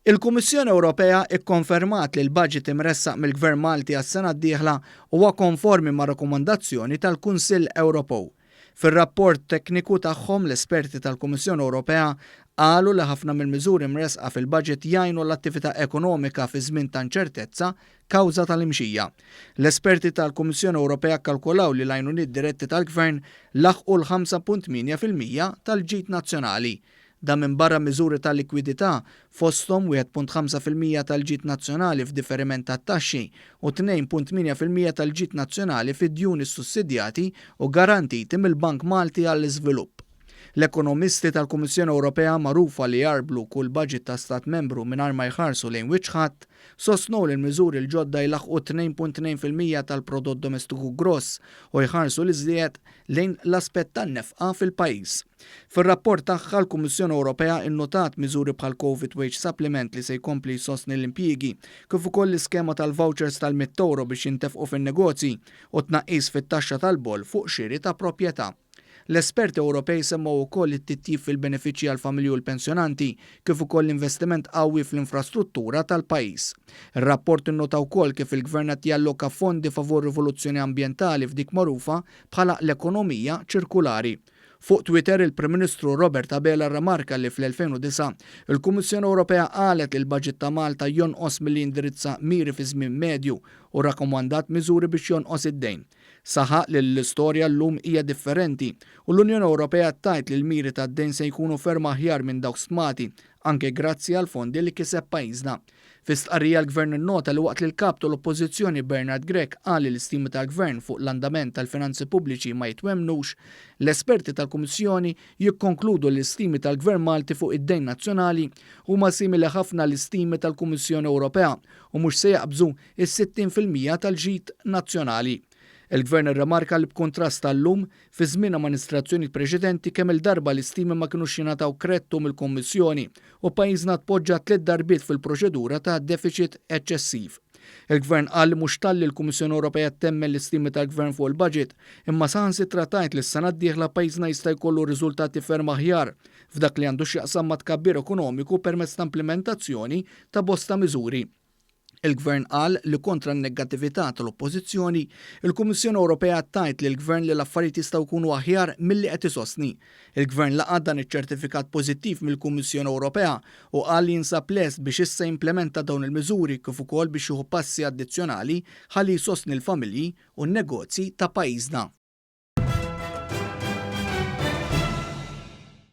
Il-Kummissjoni Ewropea ikkonfermat li l-budget imressaq mill-Gvern Malti għas-sena d-dieħla huwa konformi mar-rakkomandazzjoni tal-Kunsill Ewropew. Fir-rapport tekniku tagħhom l-esperti tal-Kummissjoni Ewropea qalu li ħafna mill-miżuri mressqa fil-budget jgħinu l-attività ekonomika fi żmien ta' inċertezza kawża tal-imxija. L-esperti tal-Kummissjoni Ewropea kkalkulaw li l-għajnuniet diretti tal-Gvern laħqu l-5.8% tal-ġid nazzjonali. Dan minbarra miżuri ta' likwidità, fosthom 1.5% tal-ġid nazzjonali f'differiment tat-taxxi u 2.8% tal-ġid nazzjonali fi djun issussidjati u garantiti mill-Bank Malti għall-Iżvilupp. L-ekonomisti tal-Kummissjoni Ewropea magħrufa li jgħarblu kull baġit ta' stat membru mingħajr ma jħarsu lejn wiċċ ħadd, sostnew li l-miżuri l-ġodda jlaħħqu 2.2% tal-prodott domestiku gross u jħarsu l-iżjed lejn l-aspett tan-nefqa fil-pajjiż. Fir-rapport tagħha l-Kummissjoni Ewropea innotat miżuri bħal Covid Wage Supplement li se jkompli jsostni l-impjiegi, kif ukoll l-iskema tal-vouchers tal-100 euro biex jintefqu fin-negozji u tnaqqis fit-taxxa tal-boll fuq xiri ta' proprjetà. L-esperti Ewropej semmew ukoll it-titjib fil-benefiċċji għall-familji u l-pensjonanti kif ukoll l-investiment qawwi fl-infrastruttura tal-pajjiż. Ir-rapport innota wkoll kif il-Gvern qed jalloka fondi favur rivoluzzjoni ambjentali f'dik magħrufa bħala l-ekonomija ċirkulari. Fuq Twitter il-Prim Ministru Robert Abela rremarka li fl-2009 il-Kummissjoni Ewropea qalet li l-budget ta' Malta jonqos milli jindirizza miri fi żmien medju u rakkomandat miżuri biex jonqos id-dejn. Saħaq li l-istorja llum hija differenti u l-Unjoni Ewropea tgħid li l-miri tad-dejn se jkunu ferm aħjar minn dawk stmati anke grazzi għal fondi li kiseb pajjiżna. Fi stqarrija l-Gvern innota li waqt li l-kap tal-Oppożizzjoni Bernard Grech qal li l-istimi tal-Gvern fuq l-andament tal-finanzi pubbliċi ma jitwemnux, l-esperti tal-Kummissjoni jikkonkludu li l-istimi tal-Gvern Malti fuq id-dejn nazzjonali huma simili ħafna l-istimi tal-Kummissjoni Ewropea u mhux se jaqbżu is-60% tal-ġid nazzjonali. Il-Gvern irremarka li b'kontrast tal-lum, fi żmien amministrazzjoni preċedenti kemm il-darba l-istimi ma kinux jingħataw kredtu mill-Kummissjoni u pajjiżna tpoġġa tliet darbiet fil-proċedura ta' deficit eċċessiv. Il-Gvern qal li mhux talli l-Kummissjoni Ewropea temmen l-istimi tal-Gvern fuq il-budget, imma saħansitra tgħid li s-sena d-dieħla pajjiżna jista' jkollu riżultati ferm aħjar f'dak li għandu x'jaqsam ma' tkabbir ekonomiku permezz ta' implementazzjoni ta' bosta miżuri. Il-Gvern qal li kontra n-negattività tal-Oppożizzjoni, il-Kummissjoni Ewropea tgħid li l-Gvern li l-affarijiet jistgħu jkunu aħjar milli qed isostni. Il-Gvern laqa' dan iċ-ċertifikat pożittiv mill-Kummissjoni Ewropea u qal li jinsab lest biex issa jimplementa dawn il-miżuri kif ukoll biex jieħu passi addizzjonali ħalli jsostni l-familji u n-negozji ta' pajjiżna.